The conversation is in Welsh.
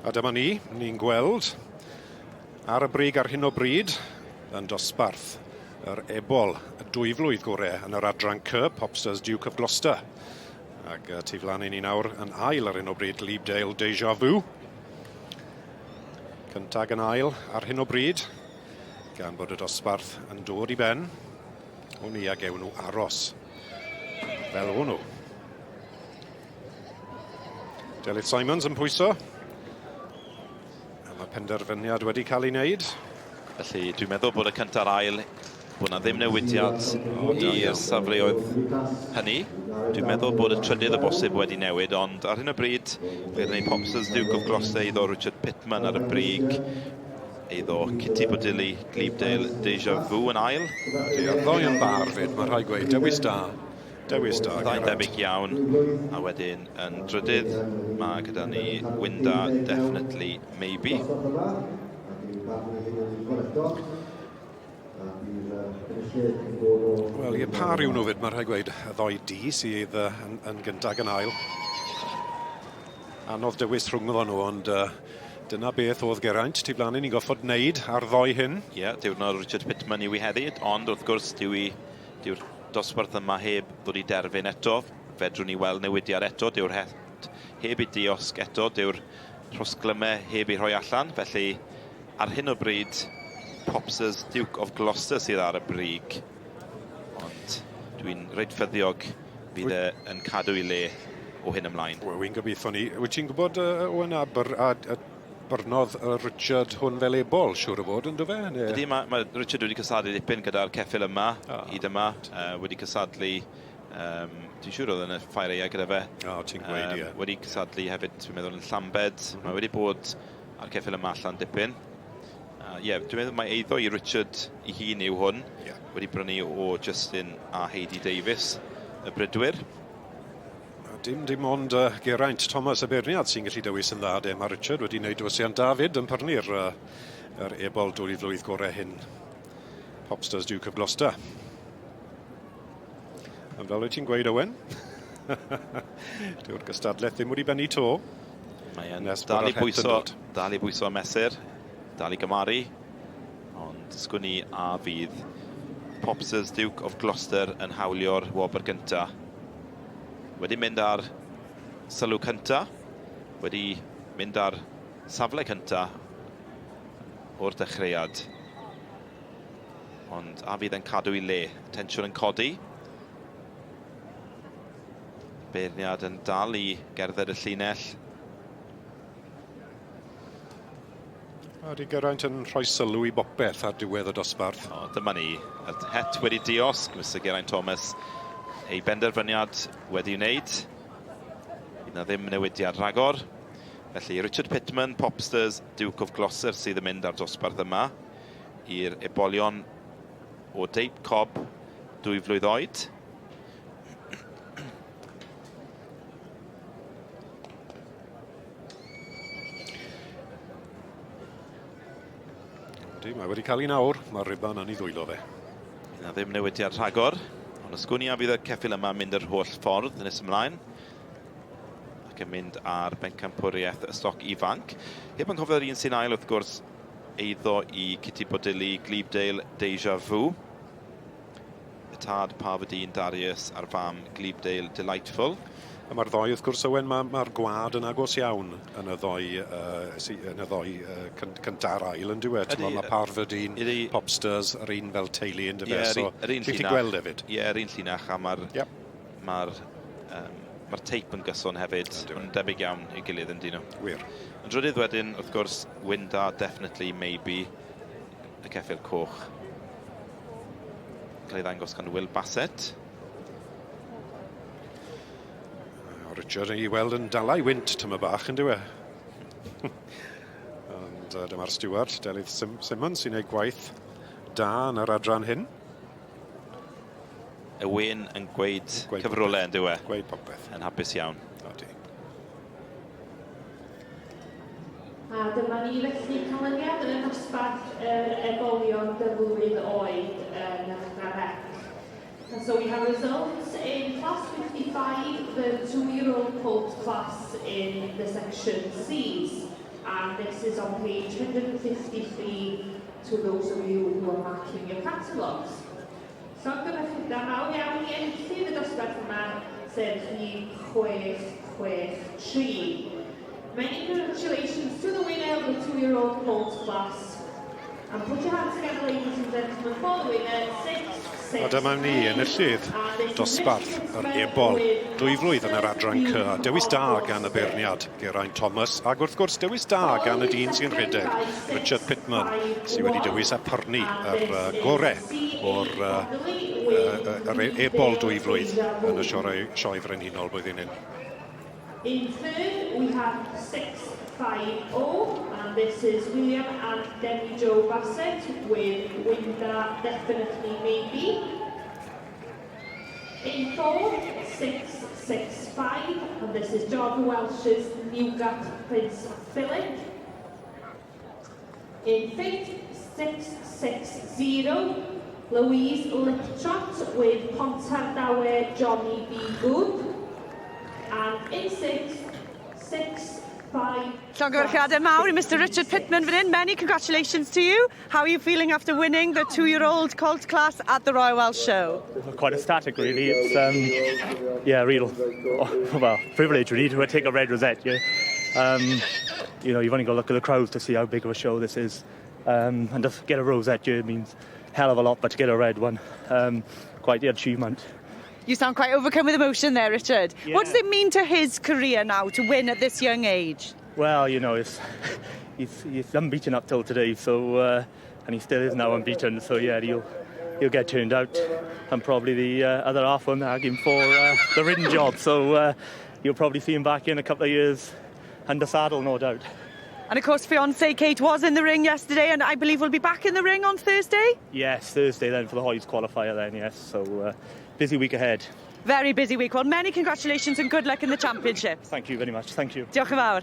A dyma ni, ni'n gweld ar y brig ar hyn o bryd yn dosbarth yr ebol y dwyflwydd gore yn yr adran C, Popsters Duke of Gloucester. Ac tu flan i ni nawr yn ail ar hyn o bryd, Glebedale Deja Vu. Cyntag yn ail ar hyn o bryd, gan bod y dosbarth yn dod i ben. O'n i a gewn nhw aros fel o'n nhw. Delyth Simons yn pwyso. A mae penderfyniad wedi cael ei wneud. Felly dwi'n meddwl bod y cynta'r ail, bod na ddim newidiad i'r safleoedd hynny. Dwi'n meddwl bod y trydydd o bosib wedi newid, ond ar hyn o bryd, fe ddyn ni Popsters Duke of Gloucester iddo Richard Pittman ar y brig, eiddo Kitty Bodilly, Glebedale, Deja Vu yn ail. Ydy, a'r ddoi yn bar fyd, mae rhaid gweud, dewis da. Dewis da, Ddau'n debyg iawn, a wedyn yn drydydd, mae gyda ni Winda, Definitely Maybe. Wel, ie, par yw nhw fyd, mae rhaid gweud, y ddoi di sydd yn, yn gyntaf yn ail. Anodd dewis rhwngddo nhw, ond uh, dyna beth oedd Geraint, tu blaen i ni'n goffod wneud ar ddoi hyn. Ie, yeah, diwrnod Richard Pittman yw i heddi, ond wrth gwrs, dyw i, dyw'r dosbarth yma heb ddod i derfyn eto. Fedrwn ni weld newidiad eto, dyw'r het heb ei diosg eto, dyw'r rhosglymau heb ei rhoi allan, felly ar hyn o bryd Popsers Duke of Gloucester sydd ar y brig. Ond dwi'n reit ffyddiog fydd e yn cadw ei le o hyn ymlaen. Wel, wy'n gobeithio ni. Wyt ti'n gwybod, uh, Owen, a, byr, a, a byrnodd Richard hwn fel ebol, siŵr o fod, ynddo fe? Neu? Ydy, mae, mae Richard wedi cysadlu dipyn gyda'r ceffyl yma, oh. hyd yma. Uh, wedi cysadlu, um, dwi'n siŵr oedd yn y ffair eia gyda fe. O, oh, ti'n gweud, ie. Um, wedi cysadlu hefyd, dwi'n meddwl, yn Llambed. Mm -hmm. Mae wedi bod ar ceffyl yma allan dipyn. Ie, uh, yeah, dwi'n meddwl mae eiddo i Richard i hun yw hwn. Yeah. Wedi brynu o Justin a Heidi Davies, y brydwyr. Dim dim ond uh, Geraint Thomas y beirniad sy'n gallu dewis yn dda de. Mae Richard wedi gwneud dewisiant da fyd yn pyrnu'r uh, yr ebol dwy flwydd gorau hyn. Popsters Duke of Gloucester. Ond fel wyt ti'n gweud, Owen, dyw'r gystadlaeth ddim wedi bennu to. Mae e'n dal i bwyso, dal i bwyso mesur, dal i gymaru, ond sgwn i a fydd Popsters Duke of Gloucester yn hawlio'r wobr gyntaf. Wedi mynd ar sylw cynta, wedi mynd ar safle cynta o'r dechreuad. Ond a fydd yn cadw i le. Tensiwn yn codi. Beirniad yn dal i gerdded y llinell. Ydy Geraint yn rhoi sylw i bopeth ar diwedd y dosbarth. O, dyma ni. Y het wedi diosg, Mr Geraint Thomas. Ei benderfyniad wedi wneud. Bydd na ddim newidiad rhagor. Felly Richard Pittman, Popsters, Duke of Gloucester sydd yn mynd ar dosbarth yma i'r ebolion o deip cob dwy flwydd oed. Ydy, mae wedi cael un awr, mae'r riban yn ei ddwylo fe. Yna ddim newidiad rhagor, ond ysgwn i a fydd y ceffyl yma yn mynd yr holl ffordd nes ymlaen ac yn mynd ar bencampwriaeth y stoc ifanc. Heb yn cofio'r un sy'n ail wrth gwrs, eiddo i Kitty Bodilly, Glebedale, Deja Vu. Y tad Parvadine Darius a'r fam Glebedale Delightful. A mae'r ddoi, wrth gwrs, Owen, mae'r ma gwad yn agos iawn yn y ddoi, uh, yn y ddoi uh, cyntaf a'r ail, yn diwedd. Mae ma Parvadine, Popsters, yr un fel teulu, yn diwedd. Yeah, so, ti'n gallu gweld hefyd. Ie, yeah, yr un llinach, a mae'r yep. ma um, ma teip yn gyson hefyd. Mae'n debyg iawn i gilydd yn dyn nhw. Wir. Yn drydydd wedyn, wrth gwrs, Winda, Definitely, Maybe, y ceffyl coch. Cael ei ddangos gan Will Bassett. Richard i weld yn dala i wynt tyma bach yn dywe. Ond uh, dyma'r Stewart, Delyth Sim Simmons, sy'n ei gwaith da yn yr adran hyn. Y wen yn gweud, gweud cyfrolau yn dywe. Gweud popeth. Yn hapus iawn. Odi. A dyma ni felly canlyniad yn y dosbarth yr ebolion dyflwydd oed yn yr adran Rec. And so we have results in class 55, the two-year-old colt class in the section Cs. And this is on page 153 to those of you who are marking your catalogues. Llongyfarchiadau mawr iawn i enillydd y dosbarth yma, sef rhif 663. Many congratulations to the winner of the 2-year-old colt class. And put your hands together, ladies and gentlemen, for the winner, 6, 6, A dyma ni enillydd dosbarth yr ebol 2 flwydd yn yr adran C. Dewis da gan y beirniad, Geraint Thomas, ac wrth gwrs dewis da gan y dyn sy'n rhedeg, Richard Pittman, sydd wedi dewis a pyrnu yr gore o'r yr ebol 2 flwydd yn y sioe frenhinol blwyddyn hyn. In third, we have 650, and this is William and Demi Joe Bassett with Winda Definitely Maybe. In fourth, 665, and this is John Welsh's Newgate Prince Philip. In fifth, 660, Louise Liptrot with Pontardawe Johnny B. Good. And in sixth, 6, 5. Llongyfarchiadau mawr i Mr Richard Pittman fan hyn. Many congratulations to you. How are you feeling after winning the 2-year-old colt class at the Royal Welsh Show? Quite ecstatic, really. It's yeah, real, well, privilege really to take a red rosette. Yeah, you've only got to look at the crowds to see how big of a show this is, and to get a rosette here means hell of a lot, but to get a red one, quite the achievement. You sound quite overcome with emotion there, Richard. Yeah. What does it mean to his career now to win at this young age? Well, he's unbeaten up till today, so and he still is now unbeaten. So yeah, he'll get turned out, and probably the other half will nag him for the ridden job. So you'll probably see him back in a couple of years under saddle, no doubt. And of course, fiancée Kate was in the ring yesterday and I believe will be back in the ring on Thursday. Yes, Thursday then for the Hoys qualifier then, yes. So busy week ahead. Very busy week. Well, many congratulations and good luck in the championships. Thank you very much. Thank you. Diolch yn fawr.